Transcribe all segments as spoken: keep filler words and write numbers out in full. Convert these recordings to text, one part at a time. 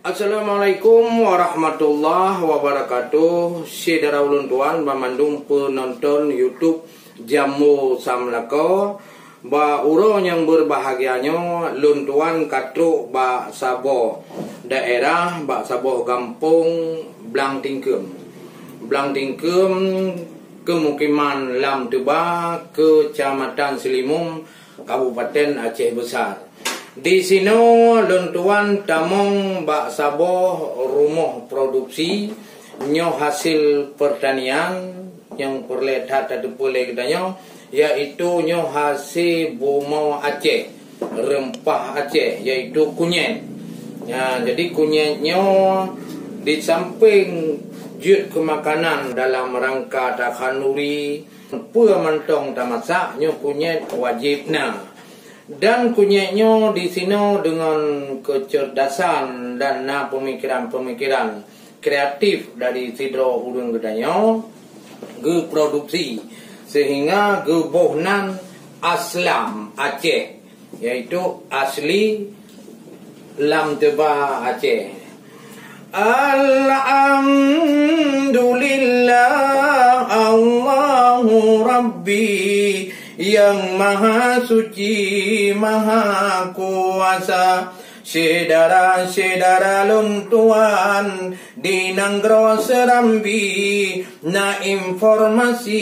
Assalamualaikum warahmatullahi wabarakatuh. Syedara ulôn tuan, banmandum peunonton YouTube Jambo Samlako. Bak uroe nyang beubahgia nyoe, lôn tuan ka trok bak saboh daerah, bak saboh gampông Blang Tingkeum. Blang Tingkeum keumukiman Lam Teuba, Keucamatan Seulimum, Kabupaten Aceh Besar. Di sinoe lôn tuan tamong bak saboh rumoh produksi nyoe hasil pertanian nyang peureulée that tateupeue lé geutanyoe, yaitu nyoe hasil bumoe Aceh, reumpah Aceh, yaitu kunyét. Ya, jadi kunyét nyoe di sampéng jeuet keu makanan dalam rangka takhanduri, peue mantong tamasak, nyoe kunyét wajéb na. Dan kunyét nyoe di sinoe deungon keuceurdasan dan na peumikiran-peumikiran kreatif dari sidroe ureuëng geutanyoe geuproduksi, seuhingga geuboh nan Aslam Aceh, yaitu asli Lam Teuba Aceh. Alhamdulillah, Allahu Rabbi, Yang Maha Suci, Maha Kuasa. Syedara-syedara lôn tuan di nanggroe Serambi, na informasi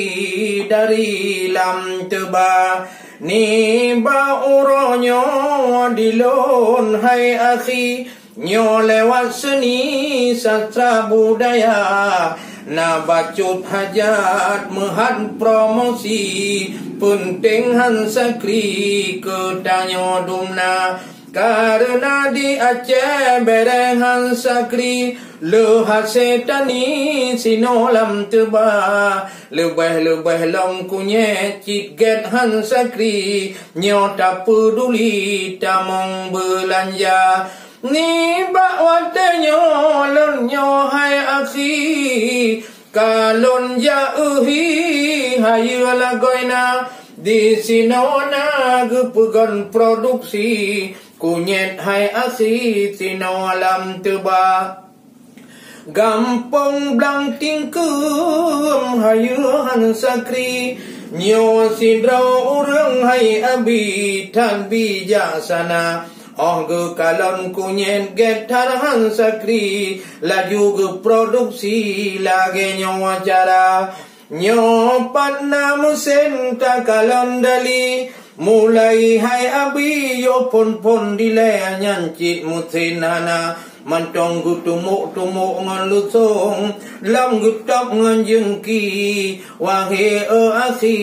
dari Lam Teuba. Nibak uroe nyoe di lôn hai akhi, nyoe lewat seuni sastra budaya, na bacut hajat meuhat promosi, peunteng han sakri keu tanyoe dumna. Kareuna di Aceh bereng han sakri, leuhase tani sinoe Lam Teuba, leubeh-leubeh lom kunyét cit gét han sakri, nyoe tapeuduli tamong beulanja. Nibak watée nyoe lôn nyoe hai akhi, ka lôn jak uhi hayeue lagoina, di sinoe na geupeugon produksi kunyét hai akhi sinoe Lam Teuba. Gampông Blang Tingkeum hayeue han sakri, nyoe sidroe ureuëng hai abi that bijaksana. Óh geukalon kunyét gét that han sakri, laju geuproduksi lagée nyoe cara. Nyoe pat na meusén takalon dali, mulai hai abi yoh phon-phon dilée nyan cit meusén hana, mantong geutumbok-tumbok ngon lusong, lam geutôb ngon jeungki, wahé e akhi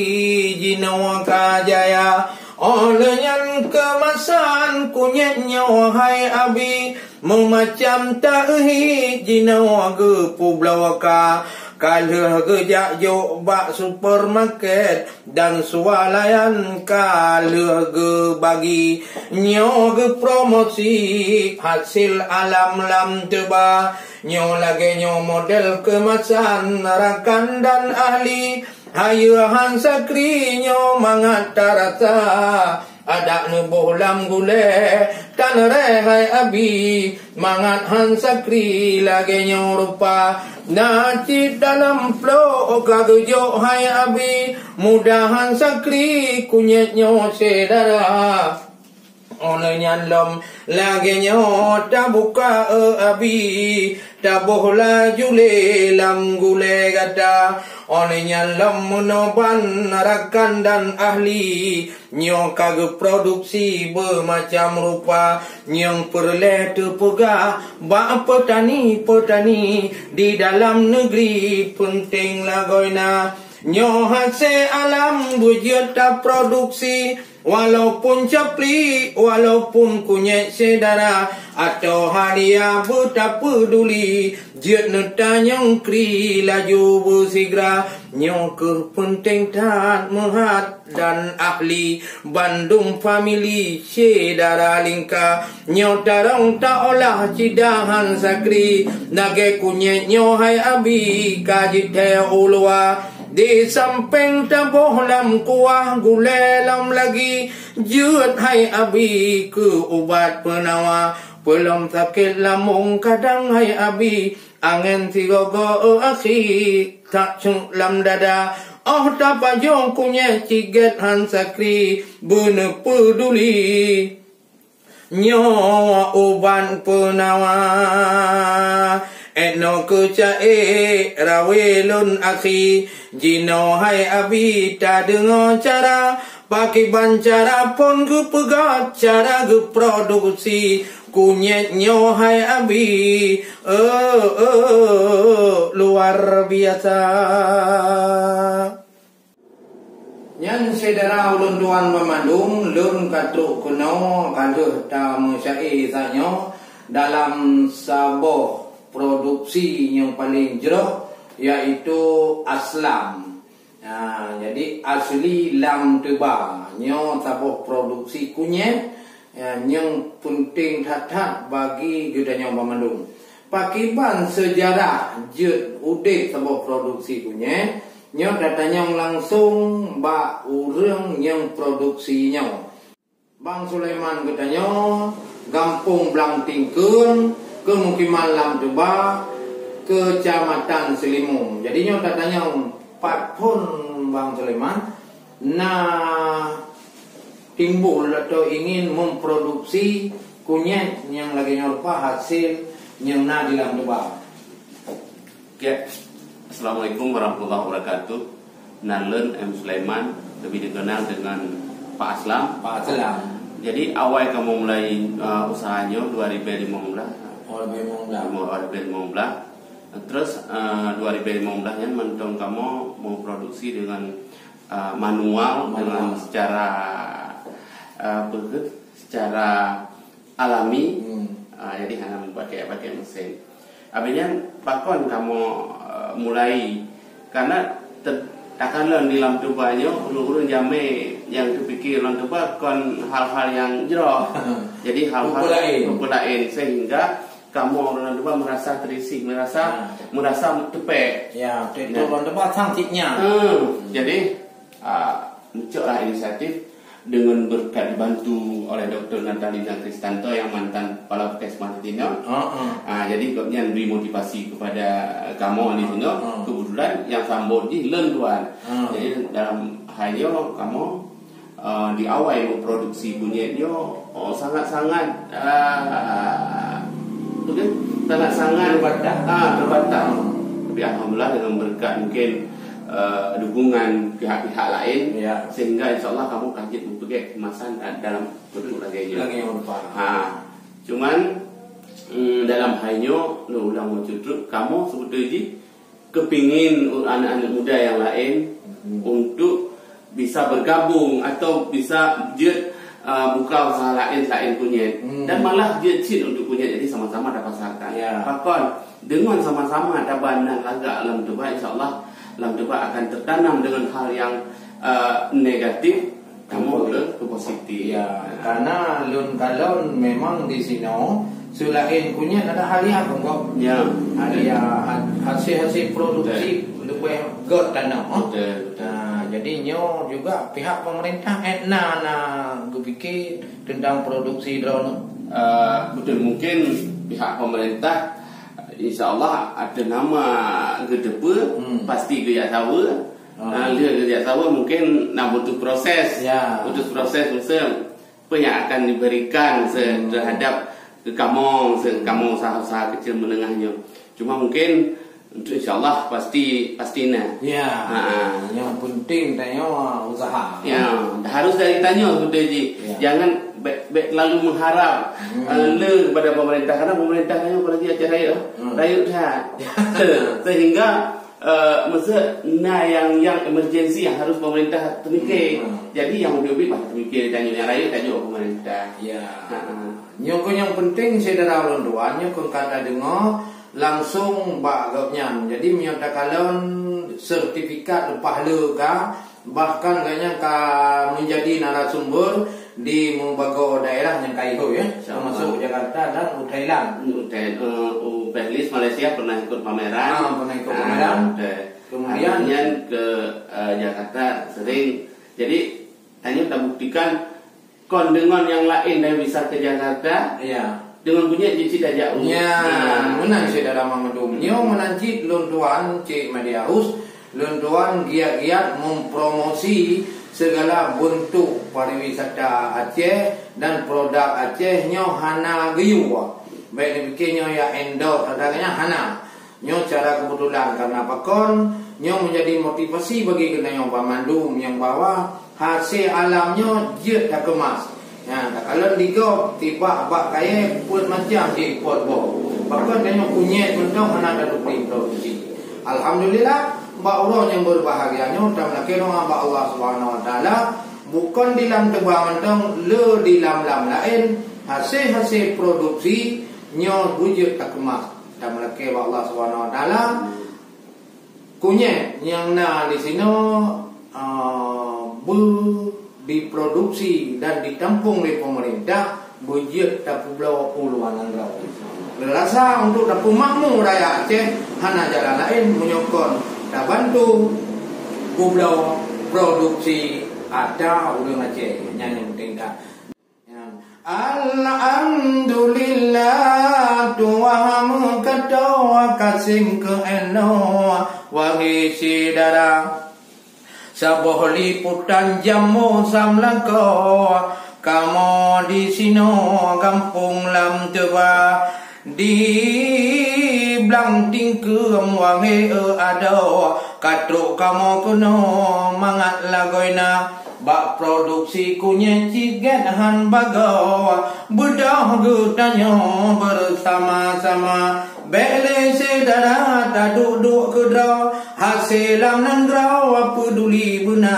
jinoe ka jaya. Óh lheueh nyan keumasan kunyét nyoe hai abi, meumacam tahi jinoe geupubloe ka, ka lheueh geujak jok bak supermarket dan swalayan ka lheueh geubagi. Nyoe geupromosi hasil alam Lam Teuba. Nyoe lagée nyoe model keumasan rakan dan ahli. Hayeue han sakri nyoe mangat tarasa, adak neuboh lam gulée, tan ré hai abi, mangat han sakri lagée nyoe rupa. Na cit dalam plôk ka geujok hai abi, mudah han sakri kunyét nyoe syedara. Óh lheueh nyan lom lagée nyoe tabuka e abi, taboh laju lé lam gulée gata. Óh lheueh nyan lom meunoe ban rakan dan ahli, nyoe ka geuproduksi beumacam rupa nyang peureulée teupeugah bak peutani-peutani di dalam neugri peunteng lagoina. Nyoe hase alam beujeuet taproduksi, walaupun capli, walaupun kunyét syedara, atau hadiah beutapeuduli, jeuet neutanyong kri laju beusigra. Nyoe kheueh peunteng that meuhat dan ahli bandum famili syedara lingka. Nyoe tarông taolah cidahan sakri, lagée kunyét nyoe hai abi ka jithée u luwa. Di sampéng taboh lam kuah gulée lam lagi, jeuet hai abi keu ubat peunawa. Peulom sakét lamong kadang hai Abi, angén sigoe-goe akhi, tak cok lam dada. Oh tapajoh kunyét cigét han sakri, beuneupeuduli. Nyoe ubat peunawa, étnoe keu caé rawé lôn akhi. Jinoe hai Abi tadeungoe cara, pakiban cara phon geupeugah cara geuproduksi kunyét nyoe hai Abi. Eh, eh, luar biasa. Nyan syedara ulôn tuan banmandum, lôn ka trok keunoe ka lheueh tameusaé saat nyoe dalam saboh produksi nyang paleng jroh, yaitu Aslam. Ha, jadi asli lam teuba. Nyoe saboh produksi kunyét, ya, nyang peunteng that-that bagi geutanyoe banmandum. Pakiban seujarah jeuet udeb saboh produksi kunyét, nyoe tatanyong langsong bak ureuëng nyang produksi nyoe. Bang Sulaiman geutanyoe, Gampông Blang Tingkeun, keumukiman lam Tuba, Keucamatan Seulimong. Jadi nyoe tatanyong pat phon Bang Sulaiman na timbul atau ingin memproduksi kunyét nyang lagée nyoe rupa hasil nyang na di lam Tuba. Oke. Assalamualaikum warahmatullahi wabarakatuh. Nan lôn M Sulaiman, lebih dikenal dengan Pak Aslam. Pak Aslam. Jadi awai kamoe mulai uh, usaha nyoe dua ribu lima belas. Dua ribu lima belas. Dua ribu lima belas. Terus uh, dua ribu lima belas nyan mantong kamoe memproduksi dengan uh, manual, manual dengan secara uh, apa ke, secara alami. Hmm. Uh, jadi hana meupakai-pakai mesin. Habis nyan pakon kamoe uh, mulai karena te- takalon di lam Tuba nyoe ureuëng-ureuëng jamé yang terpikir lam Tuba kon hal-hal yang jroh. Jadi hal-hal rupa lain, rupa lain sehingga kamoe ureuëng lam Tuba merasa terisi, merasa ha, merasa teupeue. Ya, betul. Nah. Lam Tuba sang cit nyan. Hmm. Jadi uh, muncul lah inisiatif dengan berkat dibantu oleh Doktor Natalina Kristanto yang mantan kepala puskesmas di sinoe. Uh-uh. Uh, jadi gobnyan beri motivasi kepada kamoe di sinoe. Uh-uh. Kebetulan yang sambot jih lôn tuan. Uh-uh. Jadi dalam hal nyoe kamoe uh, di awai memproduksi kunyét nyoe oh, sangat-sangat uh, sangat-sangat terbatas. Ah, terbatas. Tapi alhamdulillah dengan berkat mungkin uh, dukungan pihak-pihak lain ya, sehingga insyaallah kamoe ka jeuet meupeugét kemasan dalam bentuk lagée nyoe. Lagée nyoe rupa. Ha. Cuman mm, dalam hal nyoe lôn ulang bacut trok kamoe sebetulnya jih kepingin anak-anak muda yang lain hmm, untuk bisa bergabung atau bisa jeuet uh, buka usaha lain selain kunyit hmm, dan malah jeuet cit untuk kunyit jadi sama-sama dapasarkan. Ya. Pakon dengan sama-sama taban nan lagak lam tuba, insya-Allah lam tuba akan tertanam dengan hal yang uh, negatif kamu ke, ke positif. Ya, karena lun kalon memang di sino selain kunyit ada halia pun kok. Ya. Halia hasil-hasil produksi lebih got tanam. Betul, betul. Nah, jadi nyo juga pihak pemerintah eh, na na berpikir tentang produksi drone. Uh, betul, mungkin pihak pemerintah insya-Allah ada nama gedepe hmm, pasti geujak sawa. Oh. Uh, lheueh geujak sawa mungkin na butuh proses. Ya. Butuh proses mungkin apa yang akan diberikan hmm, terhadap kamoe, kamoe usaha-usaha kecil menengah nyoe. Cuma mungkin untuk insya-Allah pasti pasti na. Ya. Ha. Yang penting tanyoe usaha. Ya, harus dari tanyoe betul ji. Ya. Jangan bek, bek terlalu mengharap hmm, uh, le kepada pemerintah karena pemerintah tanyoe apalagi acara raya. Hmm. Raya dah. Se, sehingga uh, masa na yang yang emergency yang harus pemerintah terpikir. Hmm. Jadi yang lebih-lebih bah terpikir tanyoe yang raya tanyoe pemerintah. Ya. Ha. Nyoe nyang penting syedara ulôn tuan nyoe kata dengoe langsung bak gobnyan. Jadi meunyoe takalon sertifikat leupah le ka, bahkan gobnyan ka menjadi narasumber di meubagoe daerah nyang ka ihôi ya, termasuk Jakarta dan u Thailand. U Thailand, uh, u Perlis Malaysia pernah ikut pameran. Ah, pernah ikut pameran. Ah, betul. Kemudian ke uh, Jakarta sering. Jadi hanya kita buktikan kon dengan yang lain dah bisa ke Jakarta. Iya. Deungon kunyét jih cit tajak u. Nya, meunan syedara mandum. Nyoe meunan cit lôn tuan Cik Madiarus, lôn tuan giat-giat mempromosi segala bentuk pariwisata Aceh dan produk Aceh nyoe hana geuyue. Baik dipike nyoe ya endorse, katanya hana. Nyoe cara kebetulan karena pakon, nyoe menjadi motivasi bagi geutanyoe banmandum nyang bahwa hase alam nyoe jeuet takemas. Nyan, takalon di gob, tibak bak kayée peuet macam jih pot boh. Pakon tanyoe kunyét mantong hana tateupeue produksi. Alhamdulillah, bak uroe nyang berbahagia nyoe tameulakée doa bak Allah Subhanahu Wa Taala, bukon di lam teuba mantong, le di lam-lam laén, hase-hase produksi nyoe beujeuet takemas. Tameulakée bak Allah Subhanahu Wa Taala, kunyét nyang na di sinoe, ah, beu diproduksi dan ditampung lé pemerintah, beujeuet tapeubloe u luwa nanggroe. Lôn rasa untuk tapeumakmu rakyat Aceh hana jalan laén meunyoe kon tabantu peubloe produksi ata ureuëng Aceh. Nyan nyang penting that. Alhamdulillah, tuha meukato kasem keu eno, wahé syedara. Saboh liputan jambo samlako, kamoe di sinoe gampông lam teuba. Di blang tingkeum wahé eu adoe, ka trok kamoe keunoe mangat lagoina. Bak produksi kunyét cit gét han bagoe, beudôh geutanyoe bersama-sama. Bék lé syedara taduek-duek keudroe, hase lam nanggroe peuduli beuna.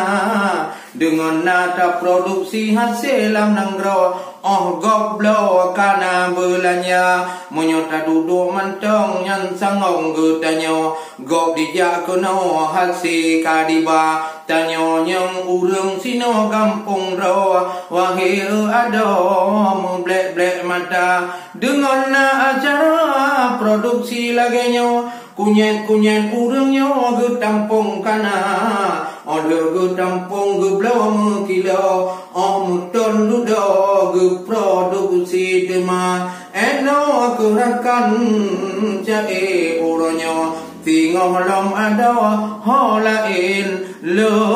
Deungon na taproduksi hase lam nanggroe, óh gob bloe ka na beulanja. Meunyoe taduek-duek mantong nyan sangong geutanyoe, gob dijak keunoe hase ka diba. Tanyoe nyang ureuëng sinoe gampông droe, wahé eu adoe meublek-blek mata. Deungon na acara produksi lagée nyoe, kunyét-kunyét ureuëng nyoe geutampông kana. Óh lheueh geutampông geubloe meukilo, óh meuton dudoe geuproduksi teuma. Eno keu rakan ca-e uroe nyoe, singoh lom adoe ho laén lom